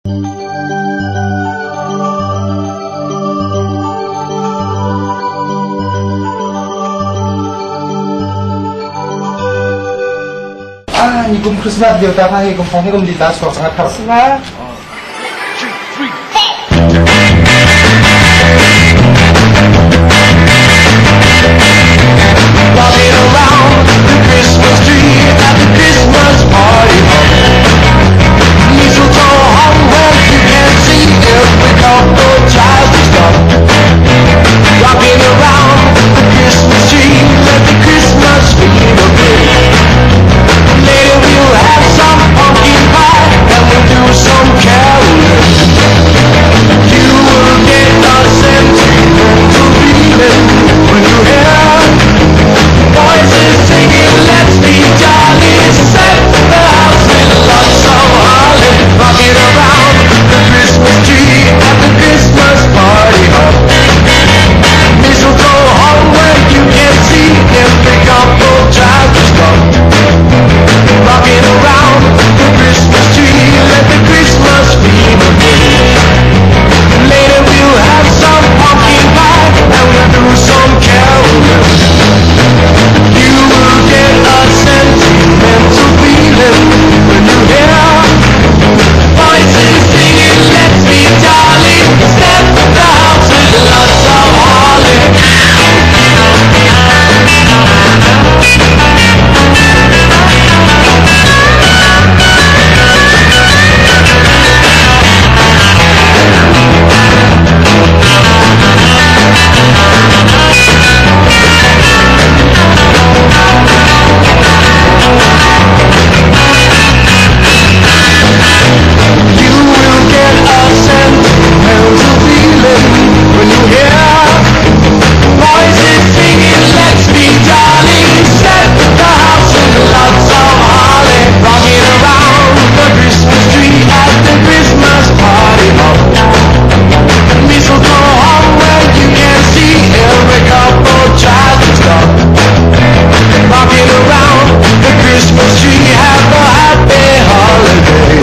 Ah, ni kum Christmas lio ta kha hi kum phong hi kum li ta suak sang a thar. Sima. Rocking around the Christmas tree at the Christmas party hop. Mistletoe hung where you can see every couple tries to stop. Rocking around the Christmas tree, let the Christmas feel begin. Later we'll have some pumpkin pie and we'll do some caroling. You will get a sentimental feeling when you hear voices singing, let's be jolly. Set the house with lots of holly. Rocking around the Christmas tree at the Christmas party hop. Mistletoe hung where you can see every couple tries to stop. Rocking around the Christmas tree, let the Christmas feel begin. Later we'll have some pumpkin pie and we'll do some caroling. You will get a sentimental feeling when you hear voices singing, let's be jolly. Set the house with lots of holly. You will get a sentimental feeling when you hear voices singing, let's be jolly. Set the house with lots of holly. Rocking around the Christmas tree at the Christmas party hop. Mistletoe hung where you can see every couple tries to stop. Rocking around the Christmas tree, have a happy holiday.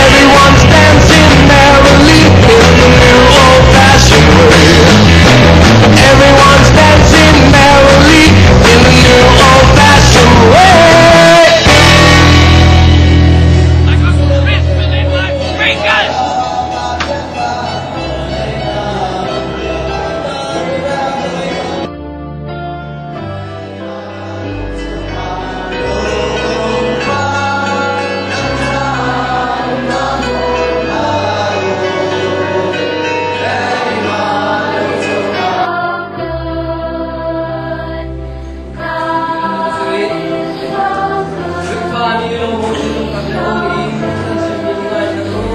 Everyone's dancing merrily in the new old-fashioned way. Everyone's dancing merrily in the new old-fashioned way. I got Christmas in my fingers! Khrihfami lungmung kan um i kan chimmi ngai hna u.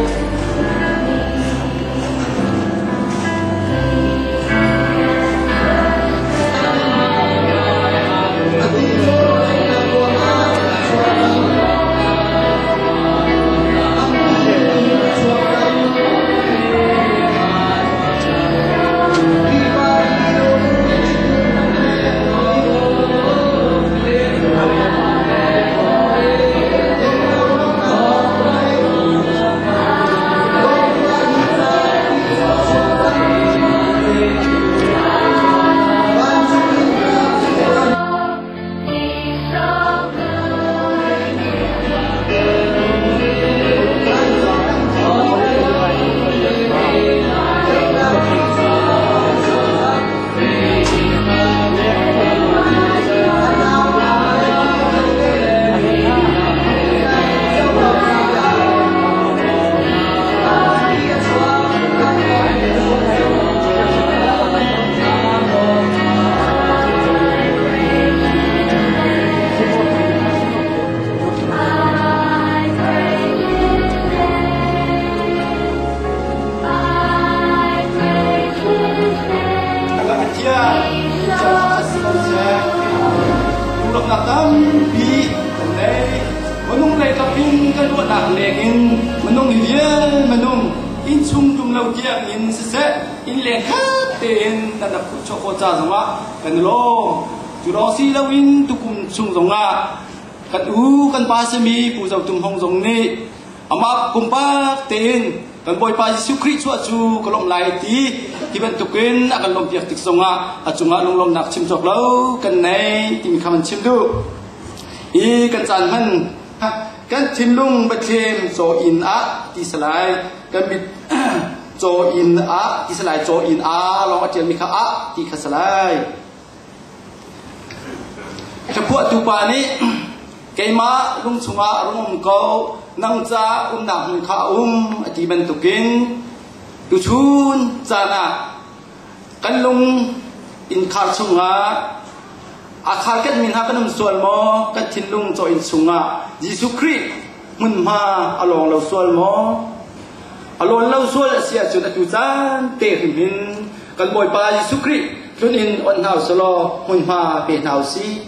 Lunglawmhnak tampi kan nei. Minung lei kap in kan ruahnak leng in minung hi vial minung innchung tum lo tiang in siseh inn leng khat tein nan rak chuah khawh ca zongah kan i lawm. Cu lawng si loin tukum chung zongah kan u kan pa simi Pu Zo Tum Hong zong nih Amah pumpak tein kan Bawipa Jesuh Khrih chuah cu ka lawmh lai ti hi bantukin a kan lawmhpiak tik zongah a cungah lunglawmhnak chim cawk lo kan nei timi kha kan chim duh. Hi kan caan hman kan thinlung Bethlehem caw inn ah ti salai kan mit caw inn ah ti salai caw inn a lawng a ṭialmi kha ah ti kha salai. Hlaphuahtu pa nih keimah lung chungah rung um ko, nang ca umnak hmun kha a um a ti bantukin tuchun caan ah kan lung innkhar chungah a kharkenhmi hna kan um sual maw? Kan thinlung caw-inn chungah Jesuh Khrih hmunhma a lawng lo sual maw? A lawn lo sual a si ahcun atu caan te hrim hin kan Bawipa Jesuh Khrih tlun in onh hna usih hmunhma pe hna usih.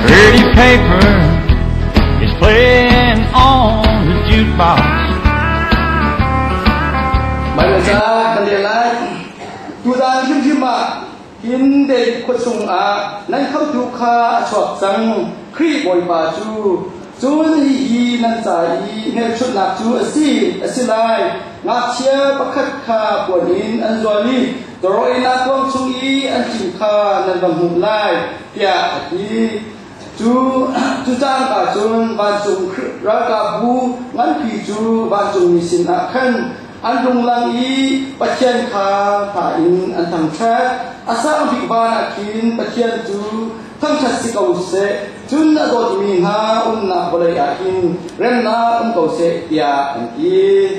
Pretty paper is playing on the jukebox. Baibal ca kan rel lai. Tuzaan hrimhrim ah Hin David khua chungah nan khamhtu kha a chuak cang, Khrih Bawipa cu. Cun hihi nan ca i hmelchunhnak cu a si, a si lai, ngakchia pakhat kha puan in an zual i tawroinak kuang chung i an cin kha nan va hmuh lai, tiah a ti. Cu cu cangka cun vancung ralkapbu nganpi cu vancungmi sinah khan an rung lang i Pathian kha hla in an thangṭhat. A sang bik van ah khin Pathian cu thangṭhat si ko seh, cun a dawtmi hna umnak vawlei ah hin remnak um ko seh tiah an ti.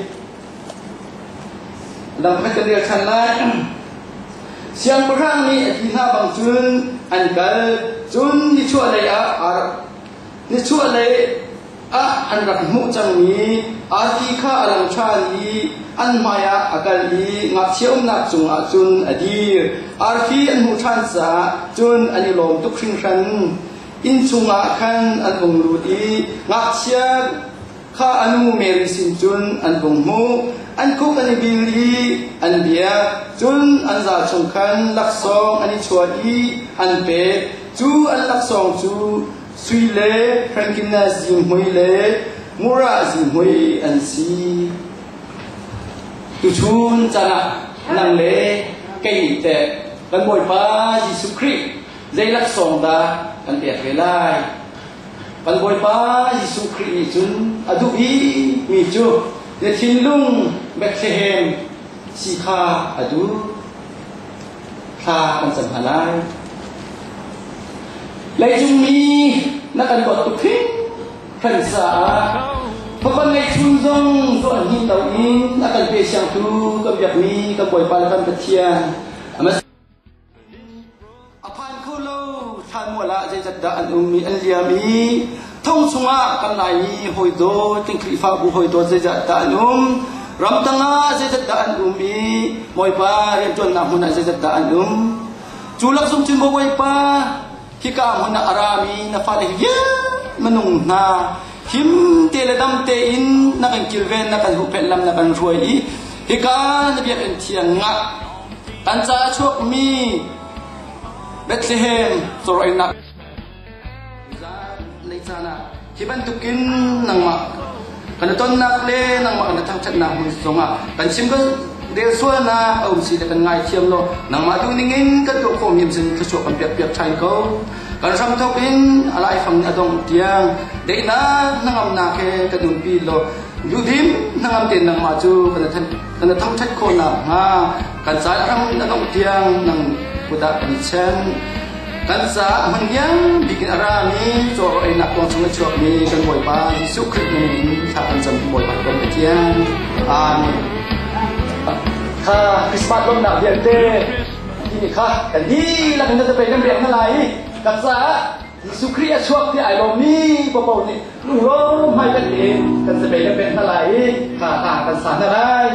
Dang pakhat kan rel ṭhan lai. Siangpahrang nih a ti hna bang cun an kal, cun nichuahlei ah nichuahlei ah an rak hmuh cangmi arfi kha a lang ṭhan i an hmaiah a kal i ngakchia umnak cungah cun a dir. Arfi an hmuh ṭhan caah cun an i lawm tuk hringhran. Inn chungah khan an vung lut i ngakchia kha a nu Mary sin cun an vung hmuh. An khuk an i bil i an biak. Cun an zal chung khan laksawng an i chuah i an pek. Cu an laksawng cu Sui le frankincense zihmui le mura zihmui an si. Tuchun caan ah nang le kei nih teh kan Bawipa Jesuh Khrih zei laksawng dah kan pek ve lai? Kan Bawipa Jesuh Khrih nih cun a duh bikmi cu na thinlung Bethlehem si kha a duh. Thla kan cam hna lai. Leicung mi na kan dawt tuk hringhran caah Fapa ngeihchun zong zuah hni lo in a kan pe siangtu kan biakmi kan Bawipa le kan Pathian a phan kho lo thlanmual ah zeizat dah an um i an liam i thong chungah kan Laimi hawi dawt kan Khrihfabu hawi dawt zeizat dah an um ramtang ah zeizat dah an um i Bawipa rianṭuannak hmun ah zeizat dah an um Cu lak zung cun Bawipa, hika hmun ah a rami na fale vialte minung hna him te le dam tein na kan kilven, na kan huhphenh lam na kan hruai i hika na biakinn thiang ah kan caah chuakmi Bethlehem cawrawinak lei caan ah hi bantukin nangmah kan i tonnak le nangmah kan i thangṭhatnak hmun zongah kan chim kan rel sualnak a um si le kan ngaithiam law nangmah duh ningin kan tuah khawhmi um sin thluachuah kan piak piak ṭhan ko. Kan hramthawk in a laifang a dongh tiang daihnak hnangamnak he kan umpi law duhdim hnangam tein nangmah cu kan i thangṭhat khawh nakhnga kan caan a ram a dongh tiang nang kut ah kan i chen. Kan caah hmun niam bik in a rami caw einak kuang chung a chuakmi kan Bawipa Jesuh Khrih min in thla kan cam Bawipa kan Pathian. Amen. Kha Christmas lawmhnak vialte ti kha kan dihlak in nan nan pek hna lai i ka caah Jesuh Khrih a chuak ti ai lawmmi paoh nih lunglawm hmai kan in kan zapei kan pek hna lai i kha hla kan sa hna lai.